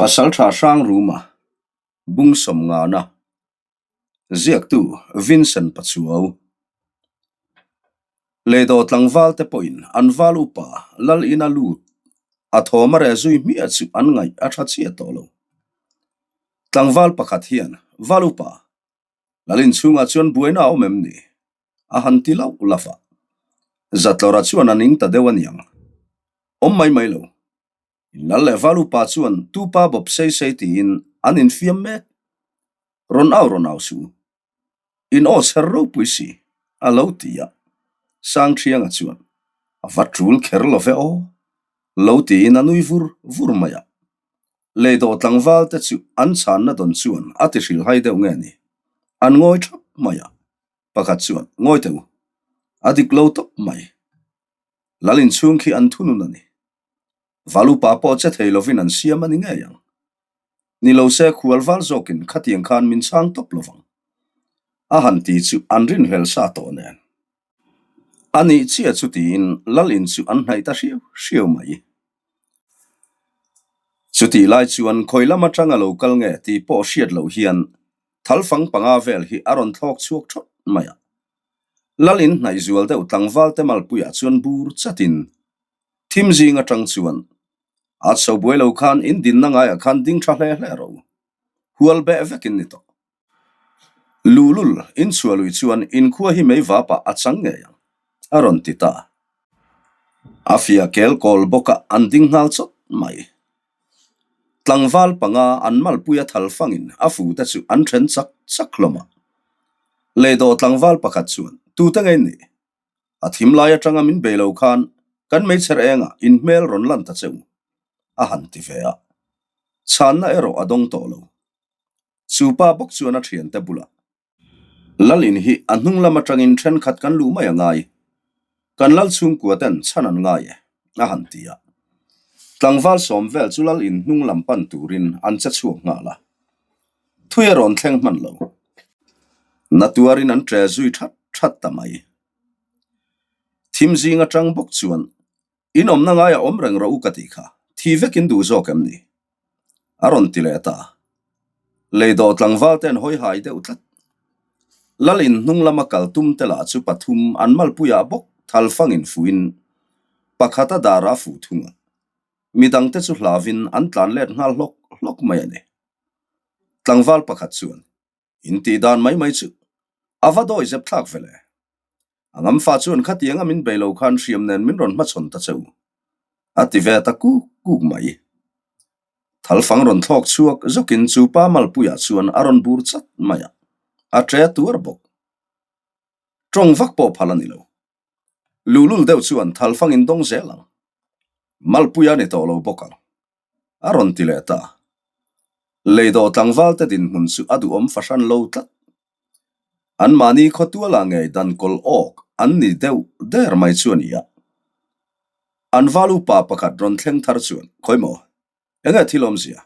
Pasaltha Hrangruma, Bung Sawmngana, Ziaktu Vincent Pachuau. Leido tlangval te pawhin an val upa Lal ina lut a thawm a reh zui hmiah chu an ngaih a tha chiah tawh lo. Tlangval pakhat hian, Val upa, Lal inchhungah chuan buaina a awm em ni? A han ti lauh lauh a. Zatlawra chuan a ning ta deuh a niang. Awm mai mai lo. Lal leh val upa chuan tupa bawp sei sei tiin an infiam mek. Rawn au rawn au suh. In aw chher ropui si, a lo ti a. Sangthianga chuan, A va tul kher lo ve aw, lo tiin a nui vur vur mai a. Leidawh tlangval te chu an chhanna dawn chuan a ti hrilhhai deuh nge ni? An ngawi thap mai a. Pakhat chuan, Ngawi teh u, a dik lo tawp mai. Lal inchhung khi an thunun a ni. Valupa pawh che thei lovin an siam a ni ngei ang. Ni lo se khual val zawkin khatiang khan min chhang tawp lovang. A han ti chu an rinhlel sa tawh nen. A nih chiah chu tiin Lal in chu an hnaih ta hriau hriau mai. Chutih lai chuan khawi lam atanga lo kal nge tih pawh hriat loh hian thalfang panga vel hi a rawn thlawk chhuak thawt mai a. Lal in hnaih zual deuh tlangval te malpuiah chuan bur chatin Thim zing atang chuan a chho buai lo khan in dinna ngaiah khan ding tha hle hle ro. Hual beh vekin ni tawh. Luhlul in chhuah lui chuan inkhua hi mei vapah a chang ngei ang, a rawn ti ta. A fia kel kawl bawkah an ding nghal chawt mai. Tlangval panga an malpuia thal fangin a fute chu an then chak chak hlawm a. Leidawh tlangval pakhat chuan, Tute ngei ni? A thim lai atanga min bei lo khan kan meichher engah in hmel rawn lan ta cheu, a han ti ve a. Chhanna erawh a dawng tawh lo. Chu pa bawk chuan a thiante bulah, Lal in hi a hnung lam atangin thenkhat kan luh mai a ngai. Kan lal chhungkua ten chhan an ngai e, a han ti a. Tlangval sawm vel chu lal in hnung lam pan turin an che chhuak nghal a. Thui a rawn thleng hman lo. Na tuarin an ṭe zui that that ta mai. Thim zing atang bawk chuan, In awmna ngaia awm reng rawh u ka tih kha, thi vekin duh zawk em ni? A rawn ti leh ta. Leidawh tlangval te an hawi hai deuh tlat. Lal in hnung lama kal tum te lah chu pathum an malpuiah bawk thal fangin fuhin pakhat a dar a fuh thung a. Midangte chu hlauin an tlan let nghal hlawk hlawk mai a ni. Tlangval pakhat chuan, In tih dan mai mai chu a va dawi zep thlak ve le. A ngamfa chuan khatiang a min bei lo khan hriam nen min rawn hmachhawn ta che u. A ti ve ta kuk kuk mai. Thalfang rawn thlawk chhuak zawkin chu pa malpuiah chuan a rawn bur chat mai a, a ṭe tuar bawk. Ṭawng vak pawh phal a ni lo. Luhlul deuh chuan thalfang in dawng zel ang. Malpuia a ni tawh lo bawk ang. A rawn ti leh ta. Leidawh tlangval te dinhmun chu a duhawm fahran lo tlat. Anmahni khawtualah ngei dan kawl awk an ni deuh der mai chu a ni a. An val upa pakhat rawn thleng thar chuan, Khawi maw? Enge thil awmzia?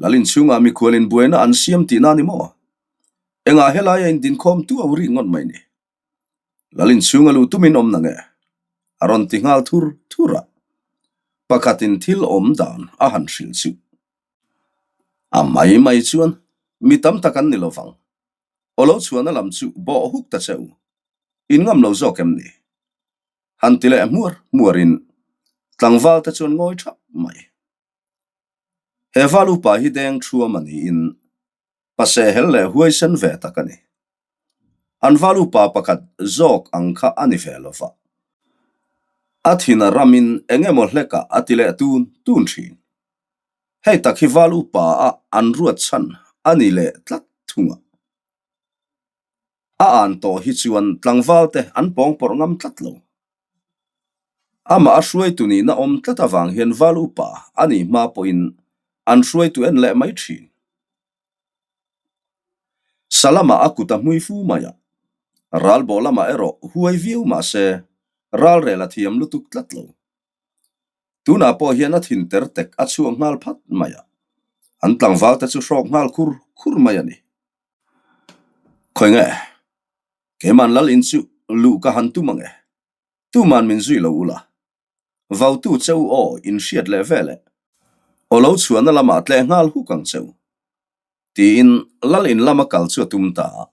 Lal inchhungah mikhualin buaina an siam tihna a ni maw? Engah helaia indinkhawm tu a uri ngawt mai ni? Lal inchhung a luh tumin awm na nge? A rawn ti nghal thur thur a. Pakhatin thil awm dan a han hrilh chu. A mai mai chuan mi tam tak an ni lo vang. Aw lo chhuahna lam chu bawh huk ta che u. In ngam lo zawk em ni? Han ti leh hmuar hmuarin tlangval te chuan ngawi thap mai. He val upa hi deng thuam a niin pasehel leh huaisen ve tak a ni. An val upa pakhat zawk ang kha a ni ve lo va. A thin a ramin eng emaw hlekah a ti leh tun tun thin. Hei tak hi val upa a an ruat chhan a ni leh tlat thung a. A an tawh hi chuan tlangval te an pawngpawrh ngam tlat lo. Amah a hruaitu nihna awm tlat avang hian val upa a nih hma pawhin an hruaitu en leh mai thin. Sa lamah a kut a hmui fu mai a, ralbawh lamah erawh huai viau mah se ralrel a thiam lutuk tlat lo. Tunah pawh hian a thin ter tek a chhuak nghal phat mai a, an tlangval te chu hrawk nghal khur khur mai a ni. Khawi nge? Keiman lal in chu luh ka han tum ang e. Tuman min zui lo ula. Vautu che u aw in hriat leh vel e. Aw lo chhuahna lamah tleh nghal huk ang cheu. Tiin lal in lama kal chu a tum ta a.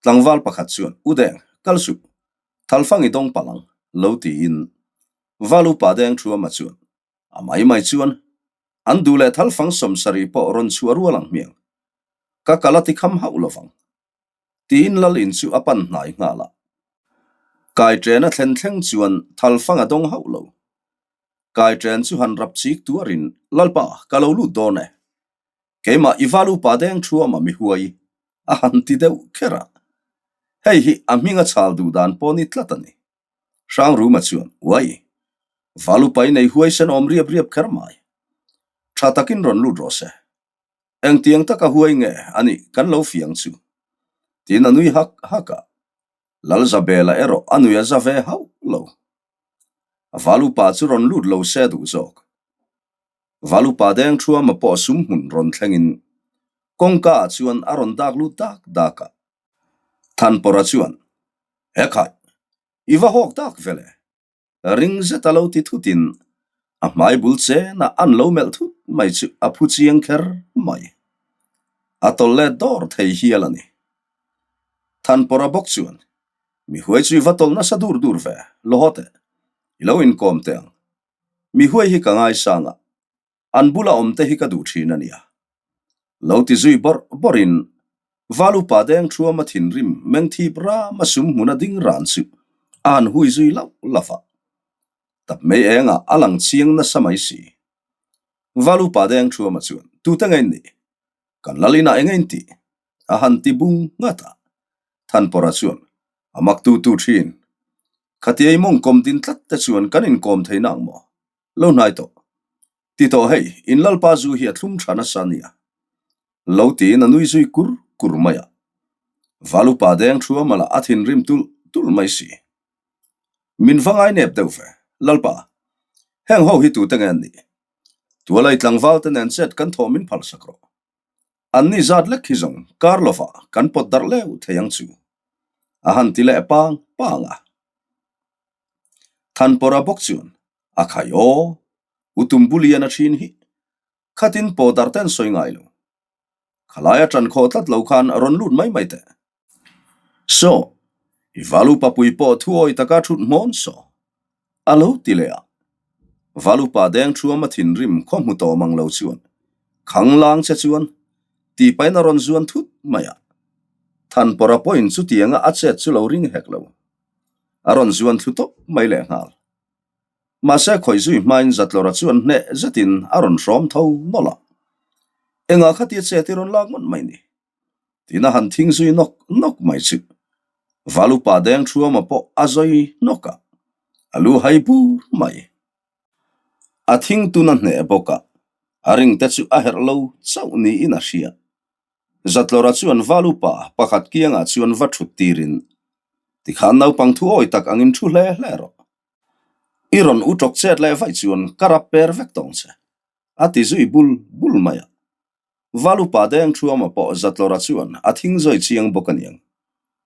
Tlangval pakhat chuan, U Deng, kal suh. Thalfang i dawng palh ang, lo tiin Val upa Deng Thuama chuan, A mai mai chuan, an duh leh thalfang 70 pawh rawn chhuah rual ang hmiang. Ka kal a ti kham hauh lovang. Tiin lal in chu a pan hnai nghal a. Kai ṭen a thlen thleng chuan thalfang a dawng hauh lo. Kai ṭen chu han rap chik tuarin, Lalpa, ka lo lut dawn e. Keimah i val upa deng thuama mi huai a han ti deuh kher a. Hei hi a hming a chhal duh dan pawh ni tlat a ni. Hrangruma chuan, Uai! Val upa i nei huai sen awm riap riap kher mai. Tha takin rawn lut rawh se. Engtiang taka huai nge a nih kan lo fiang chu? Tiin a nui hak hak a. Lalzabela erawh a nui a za ve hauh lo. Val upa chu rawn lut lo se duh zawk. Val upa deng thuama pawh sum hmun rawn thlengin kawngka ah chuan a rawn dak lut dak dak a. Thanpawrha chuan, Ekhai, i va hawk dak vele? Ring zet a lo ti thutin a hmai bul chenah an lo melh thut mai chu a phu chiang kher mai. A tawlh let dawr thei hial a ni. Thanpawrha bawk chuan, Mi huai chu i va tawlh nasa dur dur ve, law teh, i lo inkawm teh ang. Mi huai hi ka ngaisang a, an bula awm te hi ka duh thin a nia. Lo ti zui bawrh bawrhin Val upa deng thuama thinrim meng thip rama sum hmuna ding ran chu a han hui zui lauh lauh a. Tap mei engah a lang chiang nasa mai si. Val upa deng thuama chuan, Tute nge in nih? Kan lal inah eng nge in tih? A han ti bung nghat a. Thanpawrha chuan, A mak tu tu thin. Khatia i mawng kawm din tlat te chuan kan inkawm thei nang maw? Lo hnai tawh. Ti tawh hei, in Lalpa zu hi a thlum tha nasa nia. Lo tiin a nui zui kur kur mai a. Val upa deng thu a malah a thinrim tulh tulh mai si. Min va ngai nep deuh ve, Lalpa. Heng ho hi tute nge an nih? Tualai tlangval te nen chet kan thawh min phal sak rawh. An ni zat lek hi zawng kar lovah kan pawt darh leuh thei ang chu. A han ti leh pang pang a. Thanpawrha bawk chuan a khai aw, u Tumbulian a thin hi khatin pawh darh te an sawi ngai lo. Khalaia tan khawh tlat lo khan rawn lut mai mai teh. Saw, i Valupa pui pawh thuawi taka thut hmawn saw, a lo ti leh a. Valupa deng thuam a thinrim khaw hmu tawh mang lo chuan khanglang che chuan tih pahin a rawn zuan thut mai a. Thanpawrha pawhin chutianga a chet chu lo ring hek lo. A rawn zuan thlu tawp mai lehnghal. Mahse khawih zui hmain Zatlawra chuan hneh zetin a rawn hrawm tho nawlh a. Engah khatia chet i rawn lak ngawt mai ni? Tiin a han thing zui nawk nawk mai chu. Val upa deng thuama pawh a zawi nawk a, a lu hai bur mai. A thing tun a hneh bawk a, a ring te chu a herh lo chauh niin a hria. Zatlawra chuan val upa pakhat kiangah chuan va thut tirin, Tikhan naupang thu awi tak angin thu hle hle rawh. I rawn u tawk chet leh vaih chuan ka rap per vek tawng che, a ti zui bul bul mai a. Val upa deng thuama pawh Zatlawra chuan a thing zawi chiang bawk a niang.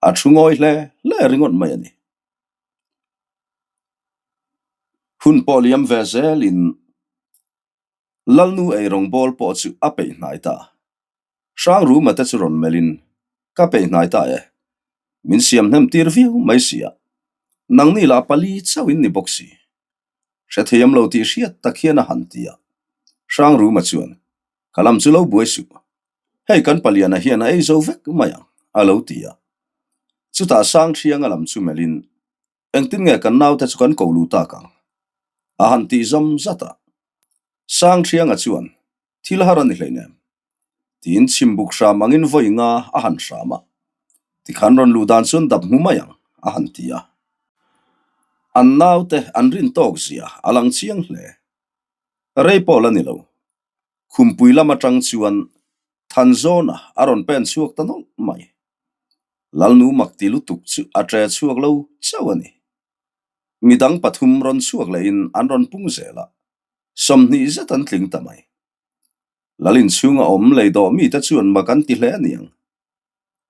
A thu ngawi hle hle ringawt mai a ni. Hun pawh liam ve zelin Lalnu eirawng bawl pawh chu a peih hnai ta. Hrangruma te chu rawn melhin, Ka peih hnai ta e. Min siam hnem tir viau mai si a. Nangni lah pali chauh in ni bawk si. Hrethiam lo tih hriat tak hian a han ti a. Hrangruma chuan, Ka lam chu lo buai suh. Hei kan paliana hian a ei zo vek mai ang, a lo ti a. Chutah Sangthianga lam chu melhin, Engtin nge kan naute chu kan ko lu tak ang? A han tih zawm zat a. Sangthianga chuan, Thil har a ni hleinem. Tiin chhimbuk hram angin vawi nga a han hram a. Tikhan rawn luh dan chuan dap hmu mai ang, a han ti a. An naute an rin tawk zia a lang chiang hle. Rei pawh la ni lo. Khumpui lam atang chuan Thanzawna a rawn pen chhuak ta nawlh mai. Lalnu mak ti lutuk chu a ṭe chhuak lo chauh a ni. Midang pathum rawn chhuak lehin an rawn pung zel a, 20 zet an tling ta mai. Lal inchhunga awm lei dawh mite chuan mak an ti hle aniang.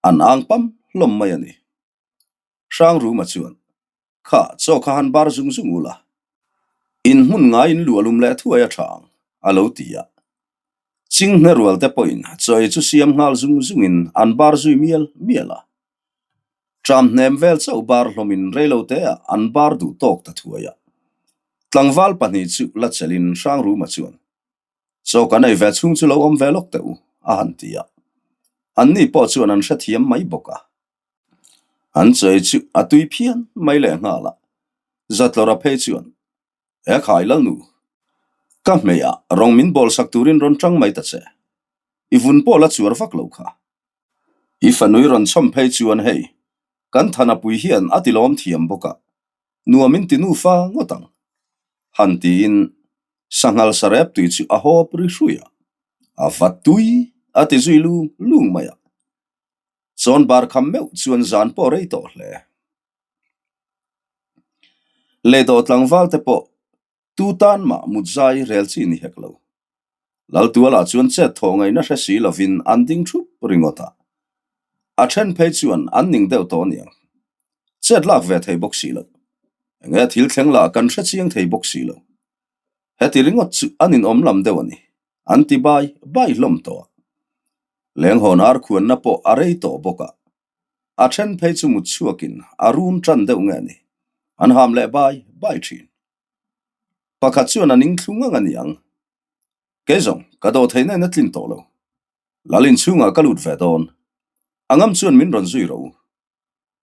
An ang pam hlawm mai a ni. Hrangruma chuan, Kha, chaw kha han bar zung zung ula. In hmun ngaiin luahlum leh thuai a tha ang, a lo ti a. Chinghne rual te pawhin chaw ei chu siam nghal zung zungin an bar zui mial mial a. Ṭam hnem vel chauh bar hlawmin reiloteah an bar duh tawk ta thuai a. Tlangval pahnih chu la chelhin Hrangruma chuan, Chaw kan ei ve chhung chu lo awm ve lawk teh u, a han ti a. Anni pawh chuan an hrethiam mai bawk a. An chaw ei chu a tui phian mai lehnghal a. Zatlawra phei chuan, He khai Lalnu, ka hmeiah rawng min bawl sak turin rawn ṭang mai ta che. I vun pawh la chuar vak lo kha. I fanui rawn chhawm phei chuan hei, kan Thanapui hian a tilawm thiam bawk a, nuam in ti nufa ngawt ang. Han tiin sanghal sarep tui chu a hawp ri hrui a, a va tui a ti zui lung lung mai a. Chawn bar kham meuh chuan zan pawh rei tawh hle. Leidawh tlangval te pawh tu tan mah mut zai rel chi ni hek lo. Laltualah chuan chet thawh ngaihna hre si lovin an ding thup ringawt a. A then phei chuan an ning deuh tawh aniang. Chet lak ve thei bawk si lo. Enge thil thleng lah kan hre chiang thei bawk si lo. Heti ringawt chu an inawm lam deuh a ni. An ti bai bai hlawm tawh a. Lenghawn ar khuanna pawh a rei tawh bawk a. A then phei chu mut chhuakin a run tan deuh nge ni. An ham leh bai bai thin. Pakhat chuan a ning thlu ngang a ni ang. Kei zawng, ka dawh theihna in a tlin tawh lo. Lal inchhungah ka lut ve dawn. A ngam chuan min rawn zui ro.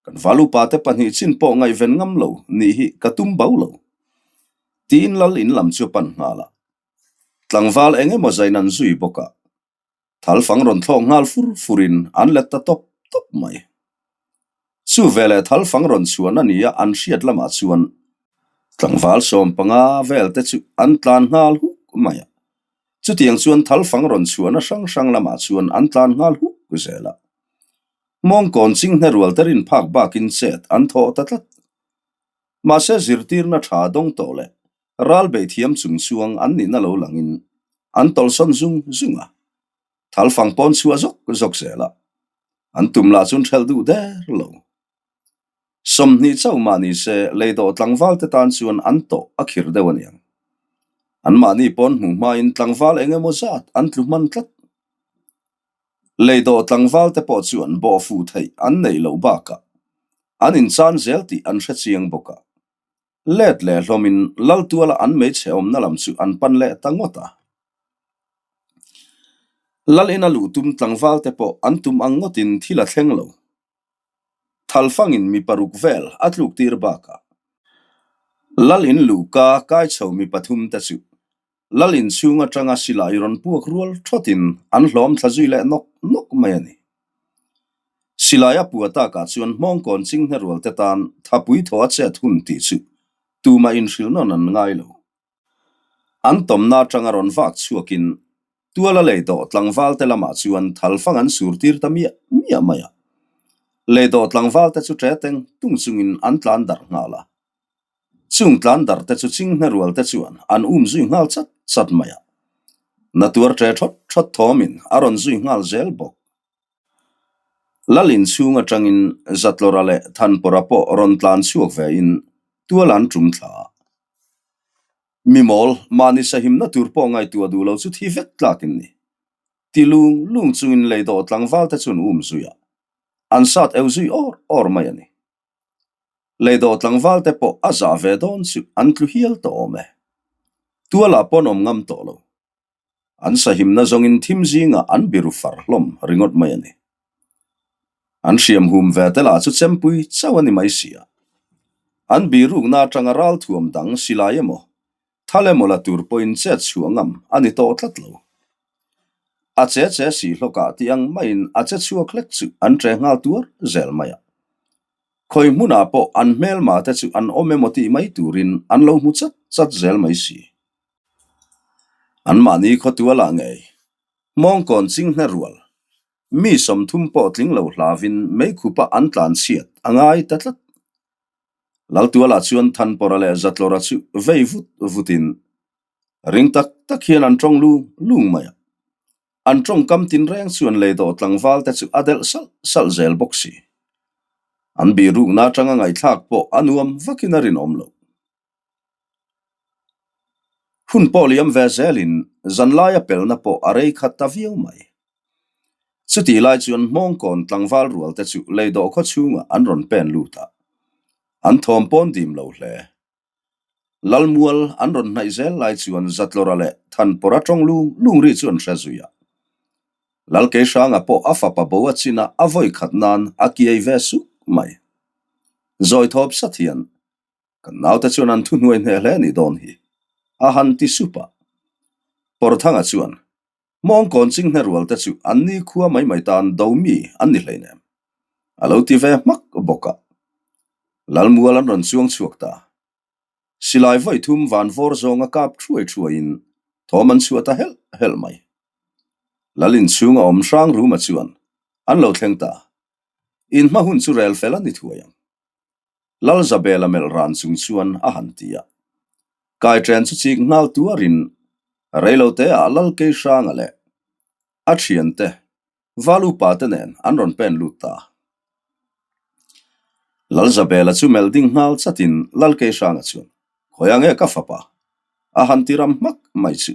Kan valupa te pahnih chin pawh ngaihven ngam lo nih hi ka tum bo lo. Tiin lal in lam chu a pan nghal a. Tlangval eng emaw zain an zui bawk a. Thalfang rawn thlawk nghal fur furin an let ta tawp tawp mai. Chu veleh thalfang rawn chhuan a nia an hriat lamah chuan tlangval 15 vel te chu an tlan nghal huk mai a. Chutiang chuan thalfang rawn chhuahna hrang hrang lamah chuan an tlan nghal huk zel a. Mawngkawn chinghne rual te rin phak bakin chet an thawh ta tlat. Mahse zirtirna tha dawng tawh leh ral beih thiam chung chuang an nihna lo langin an tawlhsawn zung zung a, thalfang pawn chhuah zawk zawk zel a, an tum lah chuan hrelh duh der lo. 20 chauh mah ni se leidawh tlangval te tan chuan an tawh a khir deuh a niang. Anmahni pawn hmuh hmain tlangval eng emaw zat an tlu hman tlat. Leidawh tlangval te pawh chuan bawhfu theih an neih loh bakah an inchan zel tih an hre chiang bawk a. Let leh hlawmin Laltuala an hmeichhe awmna lam chu an pan leh ta ngawt a. Lal ina luh tum tlangval te pawh an tum ang ngawtin thil a thleng lo. Thalfangin mi paruk vel a tluk tir bakah Lal in luhka kai chho mi pathum te chu Lal in chhung atanga silai rawn puak rual thawtin an hlawm thla zui leh nawk nawk mai a ni. Silai a pua takah chuan hmawngkawn chinghne rual te tan thapui thaw a chet hun tih chu tumah inhrilh nawn an ngai lo. An tawmna atanga rawn vak chhuakin tuala lei dawh tlangval te lamah chuan thalfang an sur tir ta miah miah mai a. Lei dawh tlangval te chu ṭe teng tung chungin an tlan darh nghal a. Chung tlan darh te chu chinghne rual te chuan an um zui nghal chat chat mai a. Na tuar ṭe ṭhawt ṭhawt thawmin a rawn zui nghal zel bawk. Lal inchhung atangin Zatlawra leh Thanpawra pawh rawn tlan chhuak vein tual an ṭum thla a. Mi mawl, mahni sahimna tur pawh ngaihtuah duh lo chu thi vek tlak in ni. Ti lung lung chungin lei dawh tlangval te chuan um zui a, an sat eu zui awr awr mai a ni. Lei dawh tlangval te pawh a zah ve dawn chu an tlu hial tawh awm e. Tualah pawn awm ngam tawh lo. An sahimna zawngin thim zingah an biru far hlawm ringawt mai a ni. An hriam hum ve te lah chu chempui chauh a ni mai si a. An birukna atanga ralthuam dang silai emaw, thal emaw la tur pawhin chet chhuah ngam a ni tawh tlat lo. A che che si hlawkah tih ang maiin a che chhuak hlek chu an ṭe nghal tuar zel mai a. Khawi hmunah pawh an hmelma te chu an awm emaw tih mai turin an lo hmu chat chat zel mai si. Anmahni khawtualah ngei, Hmawngkawn chinghne rual, mi 30 pawh tling lo hlavin meikhupa an tlan chhiat a ngai ta tlat. Laltualah chuan Thanpawra leh Zatlawra chu vei vut vutin ring tak tak hian an tawng lung lung mai a. An tawngkam tinreng chuan leidawh tlangval te chu a delh salh salh zel bawk si. An bihrukna atanga ngaihthlak pawh a nuam vakin a rinawm loh. Hun pawh liam ve zelin zanlaia pelna pawh a rei khat ta viau mai. Chutih lai chuan Hmawngkawn tlangval rual te chu leidawh khaw chhungah an rawn pen lut a, an thawm pawn dim lo hle. Lalmual an rawn hnaih zel lai chuan Zatlawra leh Thanpawra tawng lung lung ri chu an hre zui a. Lalkeihranga pawh a fapa bo a chin a, a vawi khat nan a kiai ve suk mai. Zawi thawp sat hian Kan naute chuan an thuhnuai hneh hle ni dawn hi, a han ti sup a. Pawrthanga chuan, Hmawngkawn chinghne rual te chu an ni khua mai mai tan do mi an ni hleinem, a lo ti ve hmak bawk a. Lalmual an rawn chuang chhuak ta. Silai vawi thum van vawr zawnga kap thuai thuaiin thawm an chhuah ta helh helh mai. Lal inchhung a awm hrang ruma chuan an lo thleng ta. In hma hun chu rel fel a ni thuai ang. Lalzabela melh ran chung chuan a han ti a. Kaiṭen chu chik nghal tuarin reiloteah Lalkeihranga leh a thiante Val upa te nen an rawn pen lut ta. Lalzabela chu melh ding nghal chatin Lalkeihranga chuan, Khawi ange ka fapa? a han ti ram hmak mai chu.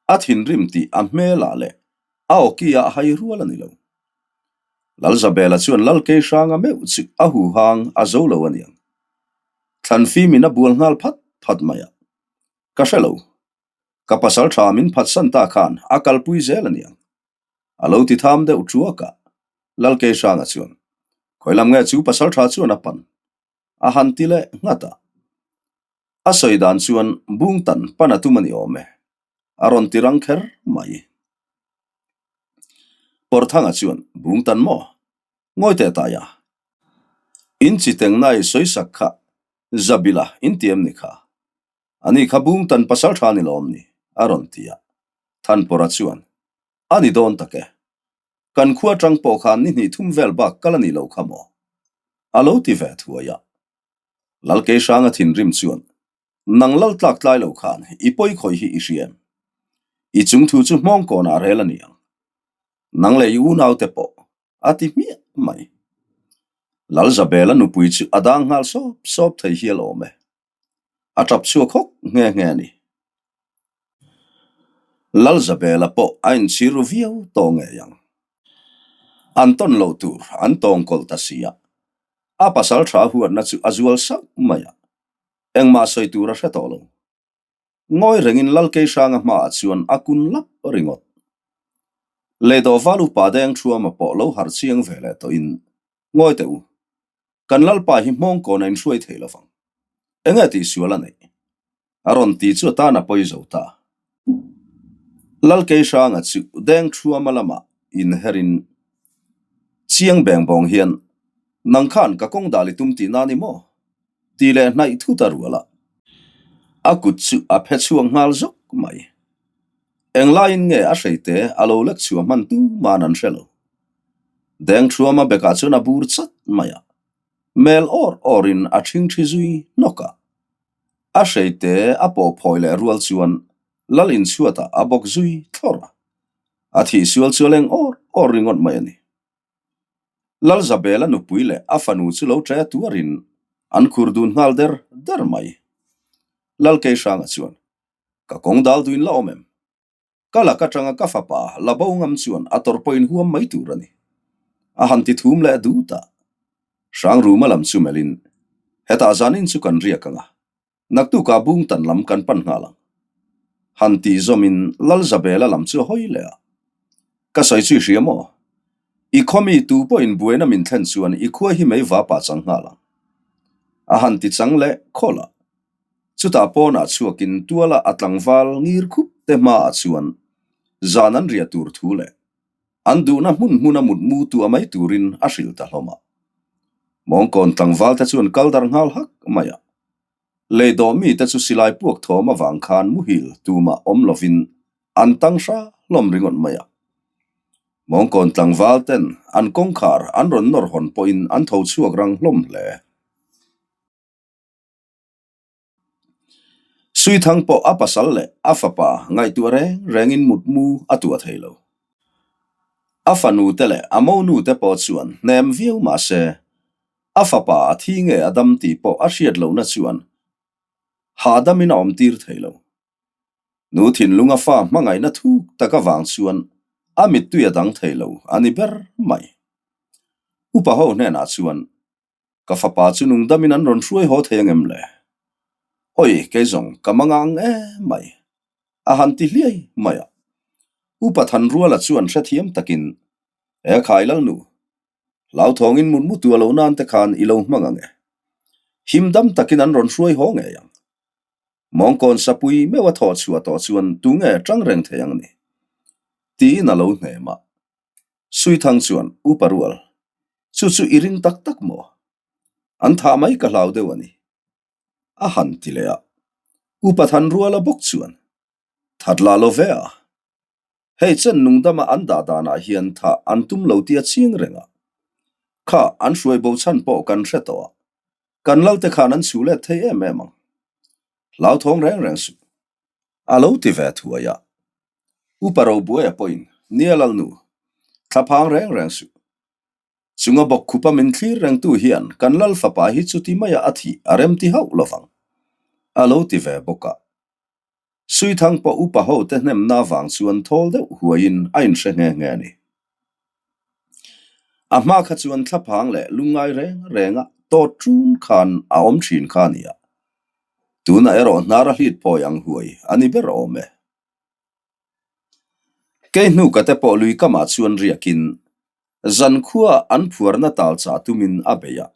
A thinrim tih a hmelah leh a awki ah hai rual a ni lo. Lalzabela chuan Lalkeihranga meuh chu a huhang a zo lo aniang. Thlanfimin a bual nghal phat phat mai a. Ka hre lo. Ka pasal tha min phatsan ta khan a kalpui zel aniang. A lo ti tham deuh thuak a. Lalkeihranga chuan, Khawi lam nge chu pasal tha chuan a pan? A han ti leh nghat a. A sawi dan chuan Bungtan pan a tum a ni awm e. A rawn ti rang kher mai. Pawrthanga chuan, Bungtan maw? Ngawi teh taia. In chi tengnai sawisak kha Zabila in ti em ni kha? Ani kha Bungtan pasal tha ni lawm ni? a rawn ti a. Thanpawra chuan, A ni dawn tak e. Kan khua tang pawh khan ni hnih thum vel bak kal a nih loh kha maw? A lo ti ve thuai a. Lalkeihranga thinrim chuan, Nang lal tlak tlai lo khan i pawi khawih hi i hria em? I chung thu chu hmawng kawnah rel a ni ang. Nang leh i unaute pawh a ti hmiah mai. Lalzabela nupui chu a dang nghal sawp sawp thei hial awm e. A tap chhuak hawk nghe nghe a ni. Lalzabela pawh a inchhir ru viau tawh ngei ang. An tawn loh tur an tawng kawlh ta si a, a pasal tha huatna chu a zual sauh mai a. Engmah sawi tur a hre tawh lo. Ngawi rengin Lalkeihranga hmaah chuan a kun lap ringawt. Leidawhval upa deng Thuama pawh lo harh chiang ve leh tawhin, Ngawi teh u, kan Lalpa hi hmawngkawn a inhruai thei lo vang. Enge tihsual a neih? A rawn ti chu a tan a pawi zo ta. Lalkeihranga chu deng Thuama lamah inherin chiang beng bawng hian, Nang khan ka kawng dal i tum tihna a ni maw? Ti leh hnaih thut a rual a, a kut chu a phe chhuak nghal zawk mai. Englaiin nge a hreite a lo lek chhuah hman tuman an hre lo. Dengthuama bekah chuan a bur chat mai a, mel awr awrin a thingthi zui hnawk a. A hreite a pawh phawi leh rual chuan lal inchhuatah a bawk zui thlawr a, a thihsual chu a leng awr awr ringawt mai a ni. Lalzabela nupui leh a fanu chu lo ṭe tuarin an khur dun nghal der der mai. Lalkeihranga chuan, Ka kawng dal duin la awm em? Ka lak aṭanga ka fapa la bo ngam chuan a tawrh pawhin huam mai tur a ni. A han ti thum leh dut a. Hrangruma lam chu melhin, Hetah zanin chu kan riak ang a, Naktukah Bungtan lam kan pan nghal ang. Han tih zawmin Lalzabela lam chu a hawi leh a. Ka sawi chu i hria maw? I khaw mi tu pawhin buaina min thlen chuan i khua hi mei va pah chang nghal ang. A han ti chang leh khawlh a. Chutah pawnah chhuakin tuala a tlangval ngir khup te hmaah chuan zan an riah tur thu leh an duhna hmun hmuna mutmu tuah mai turin a hrilh ta hlawm a. Mawngkawn tlangval te chuan kal darh nghal hak mai a. Lei dawh mite chu silai puak thawm avang khan muhil tumah awm lovin an tang hra hlawm ringawt mai a. Mawngkawn tlangval ten an kawngkhar an rawn nawr hawn pawhin an tho chhuak rang hlawm hle. Suithang pawh a pasal leh a fapa ngaihtuah reng rengin mutmu a tuah thei lo. A fanute leh a monute pawh chuan hnem viau mah se, a fapa a thi nge a dam tih pawh a hriat lohna chuan hahdamin a awmtir thei lo. Nu thinlunga fa hmangaihna thuk tak avang chuan a mittui a dang thei lo a ni ber mai. Upa ho hnenah chuan, Ka fapa chu nungdamin an rawn hruai haw thei angem le? Oi, kei zawng ka manga ang em mai. A han ti hliai mai a. Upa Thanruala chuan hrethiam takin, He khai Lalnu, hlauthawngin mutmu tua lo nan te khan i lo hmang ang e. Himdam takin an rawn hruai haw ngei ang. Mawngkawn sapui meuh a thawh chhuah tawh chuan tunge tang reng thei ang ni? Tiin a lo hnem a. Suithang chuan, Upa rual, chu chu i ring tak tak maw? An thah mai ka hlau deuh a ni. A han ti leh a. Upa Thanruala bawk chuan, That lah lo ve a. Hei chen nungdama an dah danah hian thah an tum lo tih a ching reng a. Kha an hruai bo chhan pawh kan hre tawh a. Kan lalte khan an chhu let thei em em ang. Hlauthawng reng reng suh. A lo ti ve thuai a. Upa Robuaia pawhin, Nia Lalnu, thlaphang reng reng suh. Chunga bawk khupa min thlir rengtu hian kan Lal fapa hi chuti maia a thih a rem ti hauh lovang. A lo ti ve bawk a. Suithang pawh upa ho te hnemna avang chuan thawl deuh huaiin a inhre nghe nghe a ni. A hma kha chuan thlaphang leh lungngai reng renga tawt ṭun khan a awm ṭhin kha a ni a, tunah erawh hnar a hlit phawi ang huai a ni ber awm e. Kei hnuka te pawh lui kamah chuan riakin zankhua an phuarna tal chah tumin a bei a.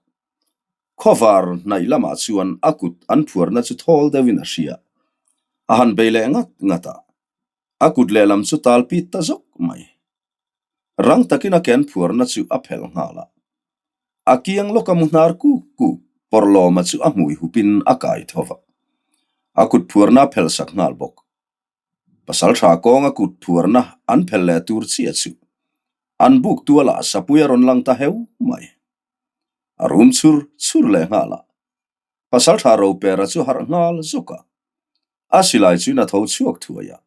Khawvar hnaih lamah chuan a kut an phuarna chu thawl deuhin a hria. A han bei leh ngat ngat a, a kut lehlam chu tal pit ta zawk mai. Rang takin a ken phuarna chu a phelh nghal a. A kiang lawka mu hnar kuk kuk Pawrhlawma chu a hmui hupin a kai tho va. A kut phuarna a phelh sak nghal bawk. Pasal tha kawnga kut phuarna an phelh leh tur chiah chu an buk tualah sapui a rawn lang ta heu mai. A rum chhur chhur leh nghal a, pasal tha Ropera chu harh nghal zawk a, a silai chuin a tho chhuak thuai a.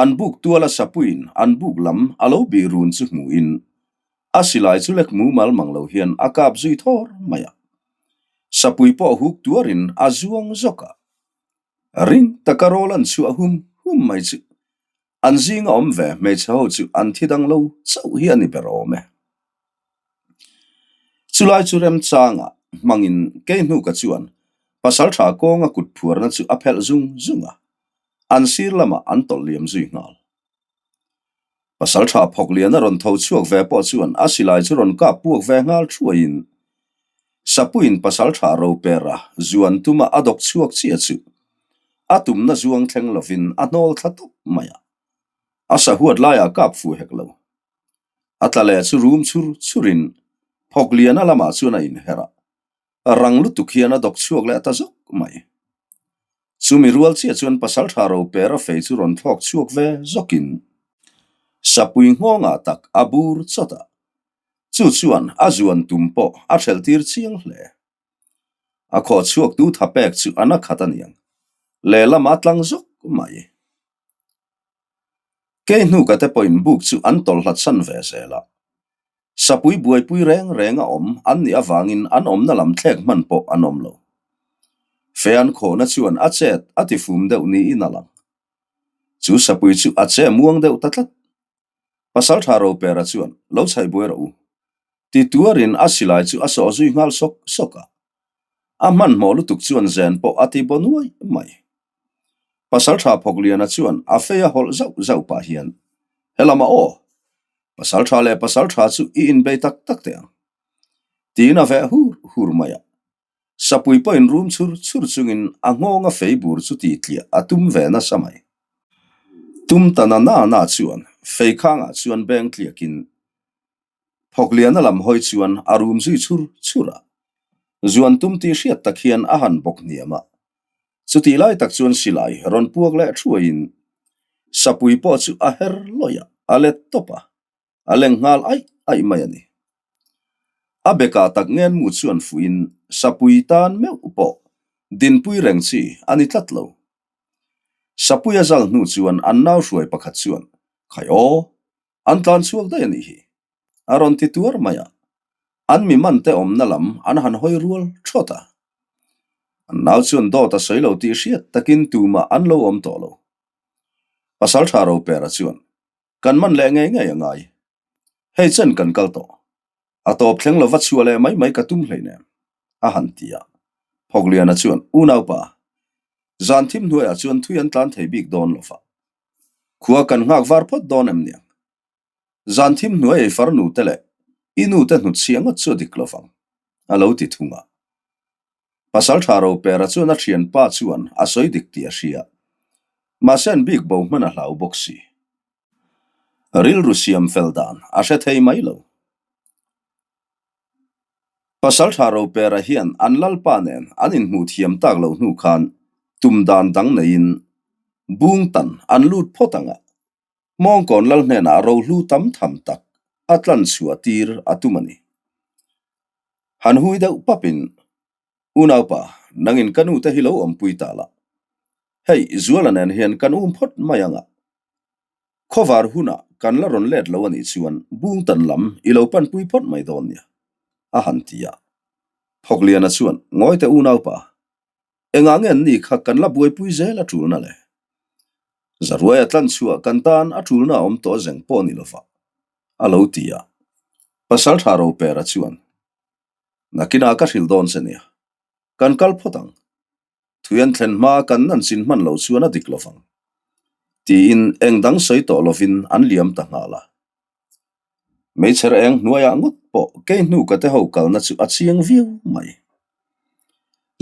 An buk tuala sapuiin an buk lam a lo bih run chu hmuhin a silai chu lek mumal mang lo hian a kap zui thawr mai a. Sapui pawh huk tuarin a zuang zawk a. Ring taka rawl an chhuah hum hum mai chu an zinga awm ve hmeichhe ho chu an thi dang lo chauh hi a ni ber awm e. Chulai chu remchanga hmangin Keihnuka chuan pasaltha kawnga kut phuarna chu a phelh zung zung a, an sir lamah an tawlh liam zui nghal. Pasaltha Phawkliana rawn tho chhuak ve pawh chuan a silai chu rawn kap puak ve nghal thuaiin Sapuiin pasaltha Ropera zuan tuma a dawk chhuak chiah chu a tumna zuang thleng lovin a hnawl thla tawp mai a, a sahuat laiah kap fu hek lo. A tla leh chu rum chhur chhurin Phawkliana lamah chuan a inher a, rang lutuk hian a dawk chhuak leh ta zawk mai. Chumi rual chiah chuan pasaltha Ropera fei chu rawn thlawk chhuak ve zawkin sapui nghawngah tak a bur chawt a, chu chuan a zuan tum pawh a hrelh tir chiang hle. A khawh chhuak tu tha pek chu a na khat aniang, lehlam a tlang zawk mai. Kei hnuka te pawhin buk chu an tawlh hlat san ve zel a. Sapui buaipui reng reng a awm an nih avangin an awmna lam thlek hman pawh an awm lo. Fe an khawhna chuan a chet a tifum deuh niin a lang. Chu sapui chu a che muang deuh ta tlat. Pasaltha Ropera chuan, Lo chhaih buai rawh u. Ti tuarin a silai chu a sawh zui nghal sawk sawk a. A hmanhmawh lutuk chuan zen pawh a ti baw nuai mai. Pasaltha Phawkliana chuan a fei a hawlh zauh zauh pah hian, Helamah aw, Pasaltha leh Pasaltha chu i inbei tak tak teh ang. Tiin a veh hur hur mai a. Sapui pawhin rum chhur chhur chungin a nghawnga fei bur chu ti tliah a tum ve nasa mai. Tum ta na na na chuan fei khangah chuan beng tliakin Phawkliana lam hawi chuan a rum zui chhur chhur a, zuan tum tih hriat tak hian a han bawk hniam a. Chutih lai tak chuan silai rawn puak leh thuaiin sapui pawh chu a her lawih a, a let tawp a, a leng nghal aih aih mai a ni. A bekah tak ngen mu chuan fuihin sapui tan meuh pawh dinpui reng chi a ni tlat lo. Sapui a zal hnu chuan an nau hruai pakhat chuan, Khai aw! An tlan chhuak daih a nih hi. A rawn ti tuar mai a. An mi man te awmna lam an han hawi rual thawt a. An nau chuan dawt a sawi lo tih hriat takin tumah an lo awm tawh lo. Pasalṭha Ropera chuan, Kan man leh ngei ngei a ngai. Hei chen kan kal tawh. A tawp thleng lova chhuah leh mai mai ka tum hleinem, a han ti a. Phawkliana chuan, Unaupa, zan thim hnuaiah chuan thui an tlan thei bik dawn lova. Khua kan nghak var phawt dawn em niang? Zan thim hnuai ei farnu te leh i nu te hnutchhiah ngawt chu a dik lovang, a lo ti thung a. Pasalṭha Ropera chuan a ṭhianpa chuan a sawi dik tih a hria. Mahse an bik bo hman a hlau bawk si. Rilru siam fel dan a hre thei mai lo. Pasalṭha Ropera hian an lalpa nen an inhmuh thiam tak lo hnu khan tum dan dang neiin bung tan an lut phawt ang a. Mawngkawn lal hnenah rohlu tam tham tak a tlan chhuah tir a tum a ni. Han hui deuh papin, Unaupa, nangin ka nute hi lo awmpui ta la. Hei, Zuala nen hian kan um phawt mai ang a. Khawvar hunah kan la rawn let lo a nih chuan Bungtan lam i lo panpui phawt mai dawn nia, a han ti a. Phawkliana chuan, Ngawite unaupa, Engah nge an ni kha kan la buaipui zel a tulna le? Zaruaia tlan chhuah kan tan a tulna a awm tawh zeng pawh ni lova, a lo ti a. Pasaltha Ropera chuan, Nakinah ka hrilh dawn che nia, kan kal phawt ang. Thui an thlen hma kan nan chin hman lo chuan a dik lovang, tiin eng dang sawi tawh lovin an liam ta nghal a. Hmeichher eng hnuaiah ngawt pawh kei hnu ka te ho kalna chu a chiang viau mai.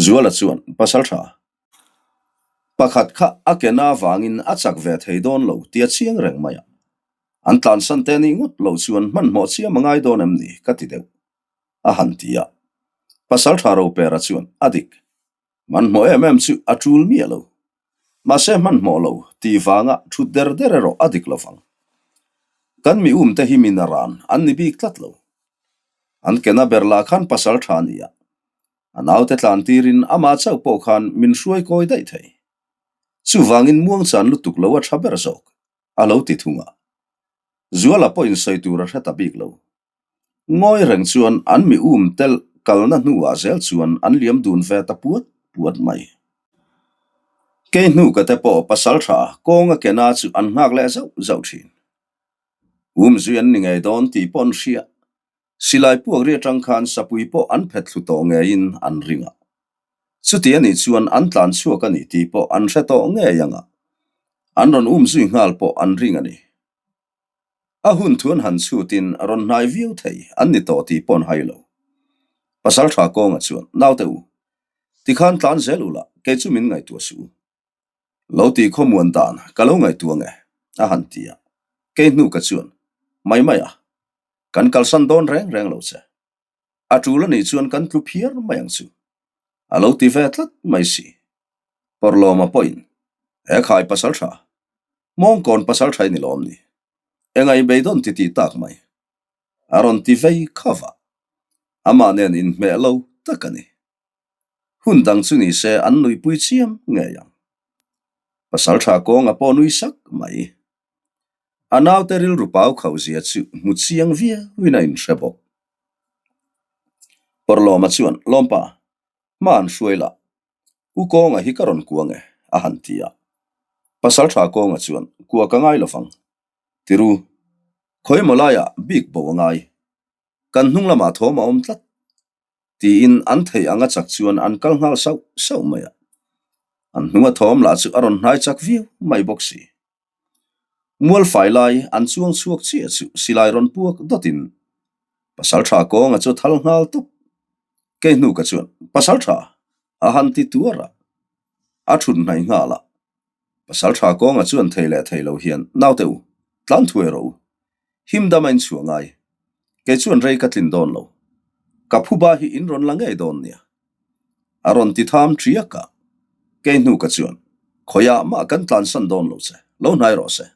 Zuala chuan pasal tha pakhat kha a ke na vangin a chak ve thei dawn lo tih a chiang reng mai a. An tlansan te nih ngawt lo chuan hmanhmawh chiam a ngai dawn em ni ka ti deuh a han ti a. Pasal tha Ropera chuan a dik. Hmanhmawh em em chu a tul miah lo. Mahse hmanhmawh lo tih vanga thut der der erawh a dik lovang. Kan mi um te hi mi naran an ni bik tlat lo. An kena ber lah khan pasal tha a ni a. A naute tlan tirin amah chauh pawh khan min hruai kawi daih thei. Chuvangin muangchan lutuk lo a tha ber zawk, a lo ti thung a. Zuala pawhin sawi tur a hre ta bik lo. Ngawi reng chuan an mi um tel kalna hnuah zel chuan an liam dun ve ta puat puat mai. Kei hnu ka te pawh pasal tha kawnga kena chu an nghak leh zauh zauh thin. Um zui an ni ngei dawn tih pawh an hria. Silai puak ri atang khan sapui pawh an phet thlu tawh ngeiin an ring a. Chuti a nih chuan an tlan chhuak a ni tih pawh an hre tawh ngei ang a. An rawn um zui nghal pawh an ring a ni. A hun thu an han chhutin rawn hnai viau thei an ni tawh tih pawh an hai lo. Pasal tha kawnga chuan, Naute u, tikhan tlan zel u la, kei chu min ngaihtuah suh u. Lo ti khawmuan dan ka lo ngaihtuah nge? a han ti a. Kei hnu ka chuan, Mai mai a, kan kalsan dawn reng reng lo che. A tul a nih chuan kan tlu phiar mai ang chu. A lo ti ve tlat mai si. Pawrlawma pawhin, He khai pasal tha, mawngkawn pasal tha i ni lawm ni? Enga i beidawn ti tih tak mai? A rawn ti vei kha va. Amah nen inhmeh lo tak a ni. Hun dang chu ni se an nuihpui chiam ngei ang. Pasal tha kawnga pawh nui sak mai. A naute rilru pau khauh zia chu hmu chiang viauin a inhre bawk. Pawrlawma chuan, Lawmpa, hma an hruai lah. U kawnga hi ka rawn kuang e, a han ti a. Pasal tha kawnga chuan, Kua ka ngai lovang. Tiru, khawimaw laiah bik bo a ngai. Kan hnung lamah thawm a awm tlat. Tiin an theih anga chak chuan an kal nghal sauh sauh mai a. An hnunga thawm lah chu a rawn hnai chak viau mai bawk si. Mualfai lai an chuang chhuak chiah chu silai rawn puak dawtin Pasal tha kawnga chu thal nghal tawp. Kei hnu ka chuan Pasal tha a han ti tuar a, a thut hnaih nghal a. Pasal tha kawnga chuan thei leh thei lo hian naute u, tlan thuai rawh u. Him dam a inchhuah ngai. Kei chuan rei ka tlin dawn lo. Ka phuba hi in rawn la ngei dawn nia. A rawn ti tham ṭiak a, kei hnu ka chuan, Khawiah mah kan tlansan dawn lo che, lo hnai rawh se.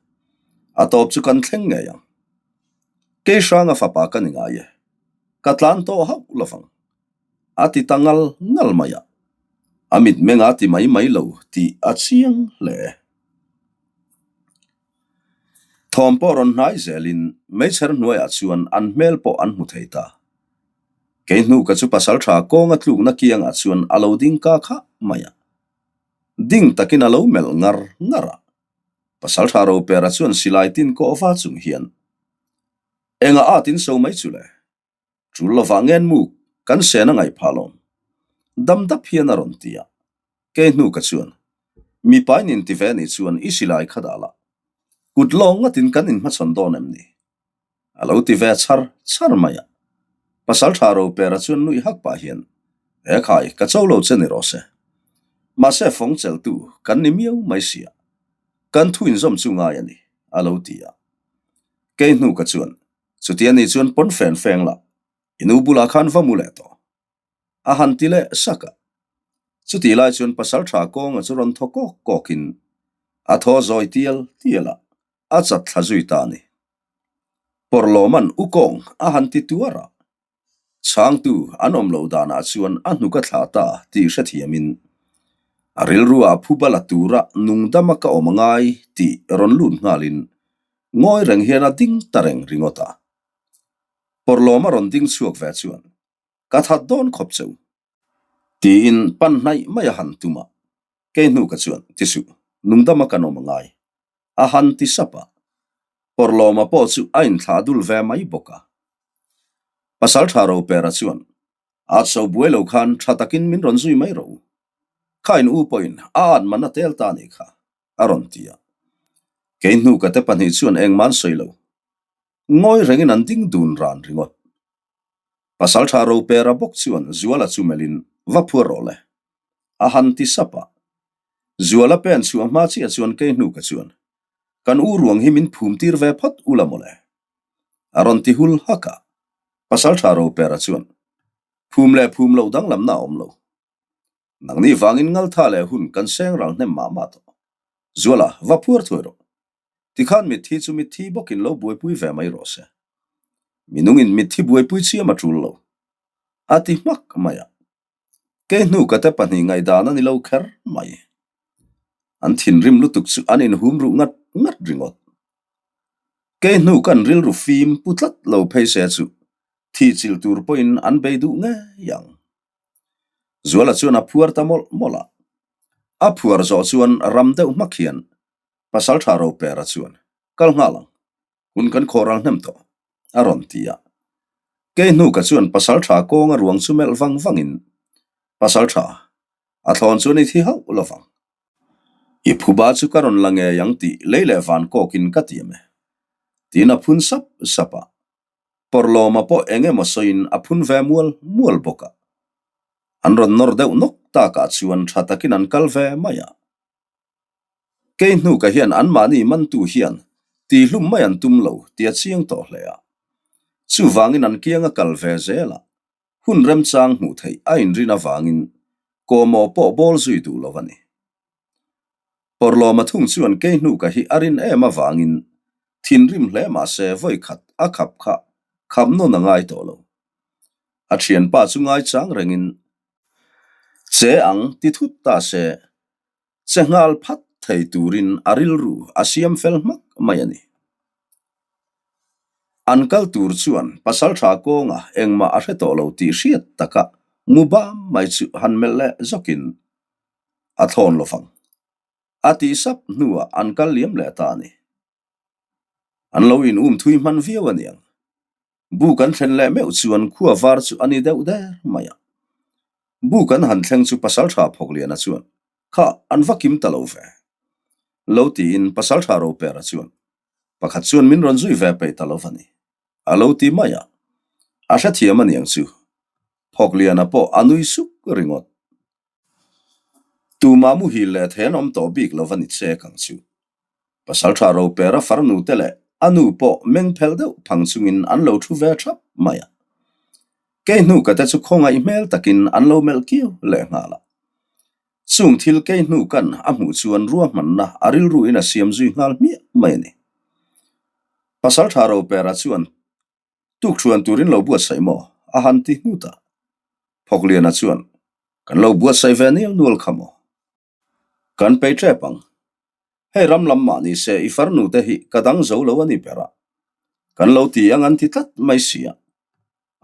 A tawp chu kan thleng ngei ang. Kei hranga fapa ka ni ngai e, ka tlan tawh hauh lovang. A ti ta ngal ngal mai a, a mitmeng a ti mai mai lo tih a chiang hle. Thawm pawh rawn hnai zelin meichher hnuaiah chuan an hmel pawh an hmu thei ta. Kei hnu ka chu pasal tha kawnga tlukna kiangah chuan a lo ding ka khah mai a. Ding takin a lo melh ngar ngar a. Pasalṭha Ropera chuan silai tin kawh va chung hian, Engah at in so mai chu le? Ṭul lovah ngen muk kan sen a ngaih phah lawm. Dam dap hian a rawn ti a. Kei hnu ka chuan, Mipa in inti ve nih chuan i silai kha dah lah. Kut lawng ngatin kan inhmachhawn dawn em ni? A lo ti ve char char mai a. Pasalṭha Ropera chuan nuih hak pah hian, He khai, ka cho lo che ni rawh se. Mahse fawng cheltu kan ni miau mai sia. Kan thu inzawm chu ngai a ni, a lo ti a. Kei hnu ka chuan, Chuti a nih chuan pawn fen feng la, i nu bulah khan va mu leh tawh. A han ti leh sak a. Chutih lai chuan pasalṭha kawnga chu rawn thaw kawk kawkin a thaw zawi tial tial a, a chat thla zui ta a ni. Pawrhlawman u kawng a han ti tuar a, chhangtu an awm loh danah chuan a hnuk a thlah ta tih hrethiamin a rilruah phu bala tura nungdama ka awm a ngai tih rawn lut nghalin ngawi reng hian a ding ta reng ringawt a. Pawrhlawm a rawn ding chhuak ve chuan Ka that dawn khawp cheu. Tiin pan hnaih mai a han tum a, kei hnu ka chuan ti suh, nungdama kan awm a ngai. A han ti sap a, Pawrhlawma pawh chu a inthlah dul ve mai bawk a. Pasaltha Ropera chuan, At so buai lo khan tha takin min rawn zui mai rawh u. Kha in u pawhin a at man a tel ta a nih kha, a rawn ti a. Kei hnu ka te pahnih chuan engmah an sawi lo. Ngawi rengin an ding dun ran ringawt. Pasaltha Ropera bawk chuan Zuala chu melhin va phuar rawh le. A han ti sap a. Zuala pen chhuah hma chiah chuan kei hnu ka chuan, Kan u ruang hi min phum tir ve phawt ula mawle. A rawn ti hul hak a. Pasaltha Ropera chuan, Phum leh phum loh danglamna a awm lo. Nangni vangin ngaltha leh hun kan seng ral hnem mah mah tawh. Zuala, va phuar thuai rawh. Tikhan mitthi chu mitthi bawkin lo buaipui ve mai rawh se. Minungin mitthi buaipui chiam a tul lo. A ti hmak mai a. Kei hnu ka te pahnih ngaihdan a ni lo kher mai. An thinrim lutuk chu an inhum ruh ngat ngat ringawt. Kei hnu kan rilru fim pu tlat lo phei se chu thihchilh tur pawhin an bei duh ngei ang. Zuala chuan a phuar ta mawlh mawlh a. A phuar zawh chuan ram deuh hmak hian Pasaltha Ropera chuan, Kal nghal ang, hun kan khawh ral hnem tawh, a rawn ti a. Kei hnuka chuan Pasaltha kawnga ruang chu melh vang vangin, Pasaltha, a thlawn chuan i thi hauh lo vang. I phuba chu ka rawn la ngei ang tih lei leh van kawkin ka ti em e, tiin a phun sap sap a. Pawrhlawma pawh eng emaw sawiin a phun ve mual mual bawk a. An rawn nawr deuh nawk takah chuan tha takin an kal ve mai a. Kei hnuka hian anmahni mantu hian tihlum mai an tum lo tih a chiang tawh hle a. Chuvangin an kiang a kal ve zel a, hun remchang hmuh theih a inrin avangin kawhmawh pawh bawl zui duh lo a ni. Pawrhlawma thung chuan kei hnuka hi a rin em avangin thinrim hle mah se vawikhat a khap kha khap nawn a ngai tawh lo. A thianpa chu ngaichang rengin che ang ti thut ta se Che nghal phat thei turin a rilru a siam fel hmak mai a ni. An kal tur chuan pasaltha kawnga engmah a hre tawh lo tih hriat taka mu bam mai chu han melh leh zawkin a thlawn lo vang. A tih sap hnuah an kal liam leh ta a ni. An lo in um thui hman viau a niang. Bu kan thlen leh meuh chuan khua var chu a ni deuh der mai a. Bu kan han thleng chu Pasaltha Phawkliana chuan, Kha, an va kim ta lo ve. Lo tiin Pasaltha Ropera chuan, Pakhat chuan min rawn zui ve peih ta lo va ni. A lo ti mai a. A hrethiam a niang chu. Phawkliana pawh a nui suk ringawt. Tumah muhil leh thei an awm tawh bik lo va ni chek ang chu. Pasaltha Ropera farnu te leh a nu pawh meng phelh deuh phang chungin an lo thu ve thap mai a. Kei hnuka te chu khawngaih hmel takin an lo melh kiau leh nghal a. Chung thil kei hnukan a hmuh chuan ruahmanna a rilruin a siam zui nghal hmiah mai a ni. Pasaltha Ropera chuan Tukṭhuan turin lo buatsaih maw? a han ti nghut a. Phawkliana chuan, Kan lo buatsaih ve nial nual kha maw? Kan pei ṭep ang. Hei ram lam mah ni se i farnu te hi ka dang zo lo a ni ber a. Kan lo ti ang an ti tlat mai si a.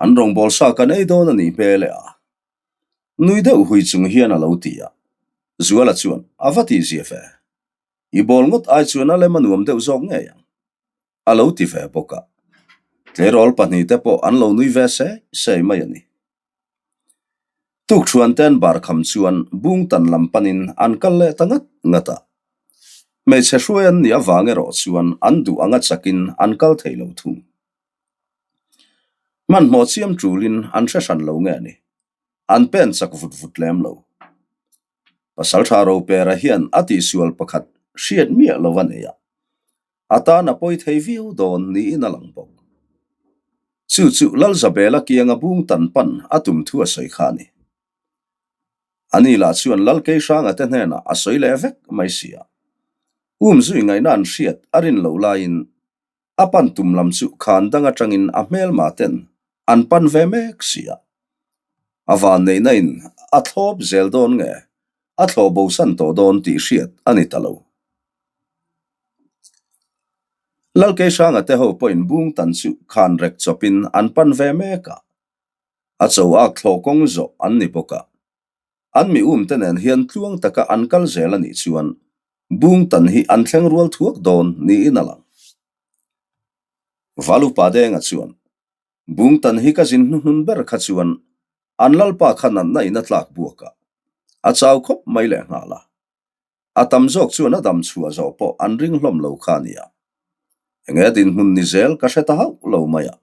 An rawngbâwl sa kan ei dawn a nih hmel e a. Nui deuh hui chung hian a lo ti a. Zuala chuan, A va tihzia ve. I bawl ngawt ai chuan a lem a nuam deuh zawk ngei ang. A lo ti ve bawk a. Tleirawl pahnihte pawh an lo nui ve sei sei mai a ni. Tukṭhuante'n bar kham chuan Bungtan lam panin an kal leh ta ngat ngat a. Hmeichhe hruai an nih avang erawh chuan an duh anga chakin an kal thei lo thung. Hmanhmawh chiam ṭulin an hre hran lo nge ni? An pen chak vut vut lem lo. Pasalṭha Ropera hian a tihsual pakhat hriat miah lo a nei a. A tan a pawi thei viau dawn niin a lang bawk. Chu chu Lalzabela kianga bung tan pan a tum thu a sawi kha a ni. Ani lah chuan Lalkeihranga te hnenah a sawi leh vek mai si a. Umzui ngaihna an hriat a rin loh laiin a pan tum lam chu khan dang atangin a hmelma ten an pan ve mek si a. A vanneihna in a thlawp zel dawn nge a thlawh bosan tawh dawn tih hriat a ni ta lo. Lalkeihranga te ho pawhin bung tan chu khan rek chawpin an pan ve mek a, a cho ak thlawh kawng zawh an ni bawk a. An mi um te nen hian tluang taka an kal zel a nih chuan bung tan hi an thleng rual thuak dawn niin a lang. Valupa Denga chuan bung tan hi ka zin hnuhnun ber kha chuan an lalpa kha natna in a tlak buak a, a chau khawp mai lehnghal a. A tam zawk chuan a dam chhuah zawh pawh an ring hlawm lo kha a nia. Enge dinhmun ni zel ka hre ta hauh lo mai a.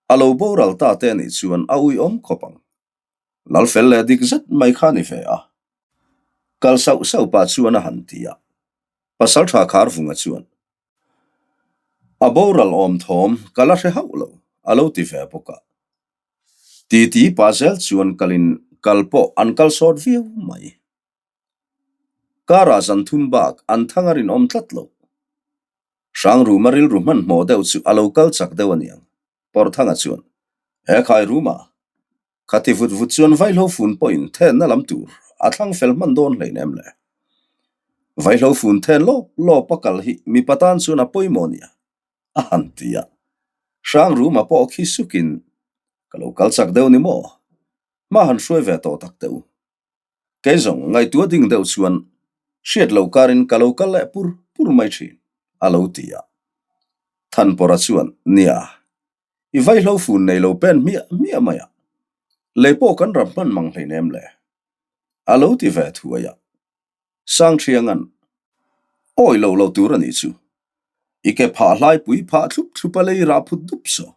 A lo boral ta te nih chuan a uiawm khawp ang. Lal fel leh dik zet mai kha a ni ve a. Kal sauh sauh pah chuan a han ti a. Pasaltha Kharvunga chuan, A boral awm thawm ka la hre hauh lo, a lo ti ve bawk a. Titi pah zel chuan kalin kal pawh an kal sawt viau mai. Karah zan thum bak an thang a rinawm tlat lo. Hrangruma rilru hmanhmawh deuh chu a lo kal chak deuh a niang, Pawrthanga chuan, He khai Ruma, khati vut vut chuan vaihlo fun pawhin thenna lam tur a thlang fel hman dawn hleinem le. Vaihlo fun then lawp lawp a kal hi mipa tan chuan a pawimawh nia, a han ti a. Hrangruma pawh khi sukin, Ka lo kal chak deuh ni maw? Hma han hruai ve tawh tak teh u. Kei zawng ngaihtuah ding deuh chuan hriat loh karin ka lo kal leh pur pur mai thin, a lo ti a. Thanpawrha chuan, Nia, i vaihlo fun nei lo pen hmiah hmiah mai a, lei pawh kan ram hman mang hleinem le, a lo ti ve thuai a. Sangthianga'n, Awi lo lo tur a nih chu, i ke phah hlai pui phah thlup thlup a lei rah phut dup saw.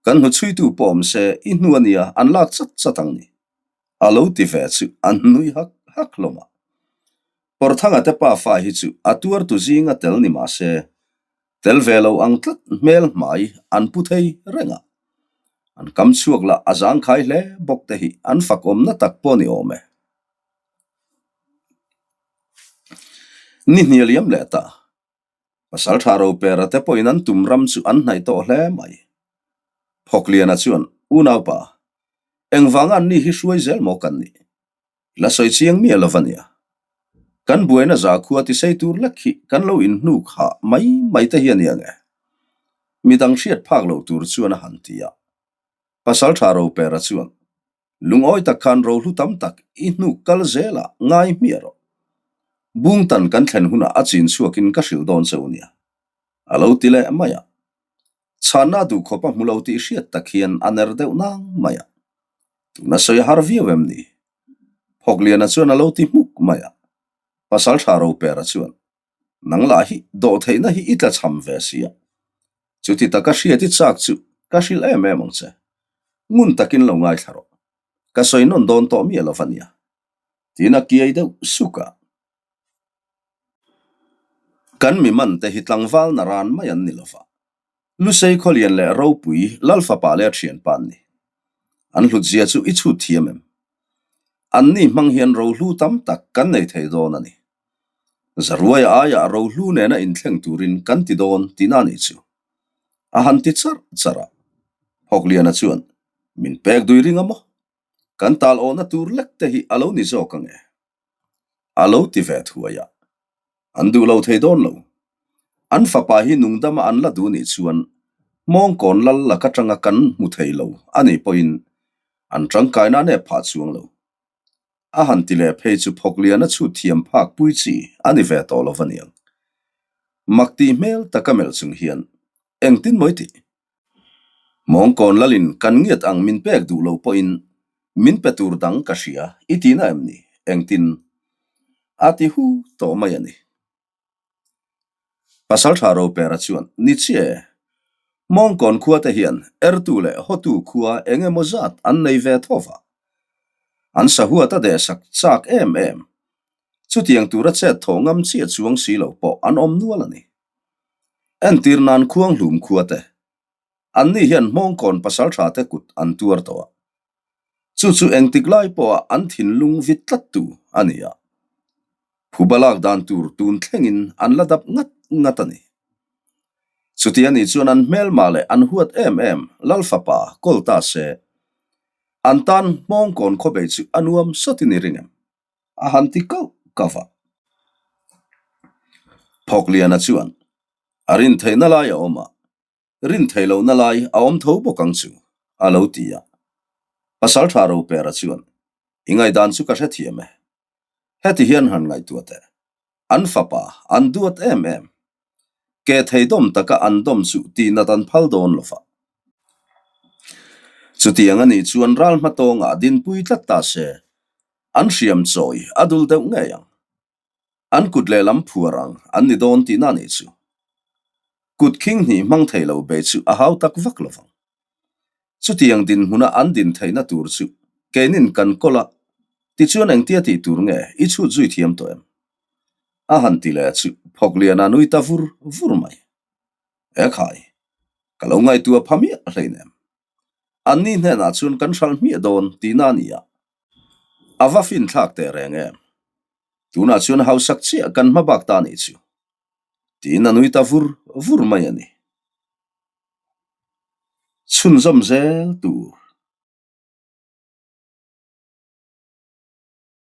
Kan hnuchhuitu pawh awm se i hnu a nia an lak chat chat ang ni. A lo ti ve chu an nui hak hak hlawm a. Pawrthanga te pafa hi chu a tuartu zinga tel ni mah se, tel ve lo ang tlat hmel hmai an pu thei reng a. An kam chhuak lah a zangkhai hle bawk te hi an fakawmna tak pawh ni awm e. Ni hnial liam leh ta. Pasaltha Ropera te pawhin an tum ram chu an hnaih tawh hle mai. Phawkliana chuan, Unaupa, engvanga an ni hi hruai zel maw kan nih? La sawi chiang miah lo va nia. Kan buaina zakhua tisei tur lek hi kan lo inhnuk hah mai mai te hi a nia nge? Midang hriat phak lo tur chuan a han ti a. Pasaltha Ropera chuan, Lungawi tak khan rohlu tam tak i hnuk kal zel a, ngai hmiah rawh. Bungtan kan thlen hunah a chin chhuakin ka hrilh dawn che u nia. A lo ti leh mai a. Chhanna duh khawp a hmu lo tih hriat tak hian a ner deuh nang mai a. Tuna sawi a har viau em ni? Phawkliana chuan a lo ti hmuk mai a. Pasaltha Ropera chuan, Nang lah hi dawhtheihna hi i tlachham ve si a. Chuti taka hriat i chak chu ka hrilh em em ang che. Ngun takin lo ngaithla rawh. Ka sawi nawn dawn tawh miah lo va nia. Tiin a kiai deuh suk a. Kan mi man te hi tlangval na ran mai an ni lo va. Lusei Khawlian leh Ropui Lalfapa leh a thianpa an ni. An hlutzia chu i chhut thiam em? Anni hmang hian rohlu tam tak kan nei thei dawn a ni. Zaruaia aiah rohlu nena inthleng turin kan ti dawn tihna a nih chu. A han ti charh charh a. Hawkliana chuan, Min pek dui ring a maw? Kan tal awhna tur lek te hi a lo ni zawk ang e. A lo ti ve thuai a. An duh lo thei dawn lo. An fapa hi nungdama an la duh nih chuan Hmawngkawn lal lak atanga kan hmu thei lo a nih pawhin an tangkaina a nep phah chuang lo. A han ti leh phei chu Phawkliana chhut thiam phak pui chi a ni ve tawh lo va niang. Mak tih hmel taka melh chung hian, Engtin mawi tih? Mawngkawn lalin kan ngiat ang min pek duh lo pawhin min pe tur dang ka hria i tihna em ni? Engtin? A ti hu tawh mai a ni. Pasaltha Ropera chuan, Ni chiah e, Mawngkawn khua te hian ertu leh hawtu khua eng emaw zat an nei ve tho va. An sahuat a dehsak chak em em. Chutiang tura chet thawh ngam chiah chuang si lo pawh an awm nual a ni. Entir nan Khuanghlum khua te, anni hian Hmawngkawn pasaltha te kut an tuar tawh a. Chu chu engtik lai pawha an thinlung vit tlattu a ni a. Phuba lak dan tur tun thlengin an la dap ngat ngat a ni. Chuti a nih chuan an hmelma leh an huat em em Lal fapa kawl ta se, an tan Hmawngkawn khawbei chu a nuam sawtin i ring em? A han ti kauh kauh a. Phawkliana chuan a rin theihna lai a awm a, rin theih lohna lai a awm tho bawk ang chu, a lo ti a. Pasaltha Ropera chuan, I ngaihdan chu ka hrethiam e. Heti hian han ngaihtuah teh. An fapa an duat em em. Ke thei dawm taka an dawm chu tihnat an phal dawn lo va. Chutiang a nih chuan ral hmatawngah dinpui tlat ta se, an hriam chawi a dul deuh ngei ang. An kut lehlam phuar ang an ni dawn tihna nih chu. Kut khing hnih hmang thei lo be chu a hau tak vak lo vang. Chutiang dinhmuna an din theihna tur chu keinin kan kawl a, tichuan engtia tih tur nge i chhut zui thiam tawh em? A han ti leh chu Phawkliana nui ta vur vur mai. Ekhai, ka lo ngaihtuah pha miah hleinem. Anni hnenah chuan kan hralh hmiah dawn tihna a ni a, a va finthlak teh reng em? Tunah chuan hausak chiah kan hma bak ta a nih chu. Tiin a nui ta vur vur mai a ni. Chhunzawm zel tur.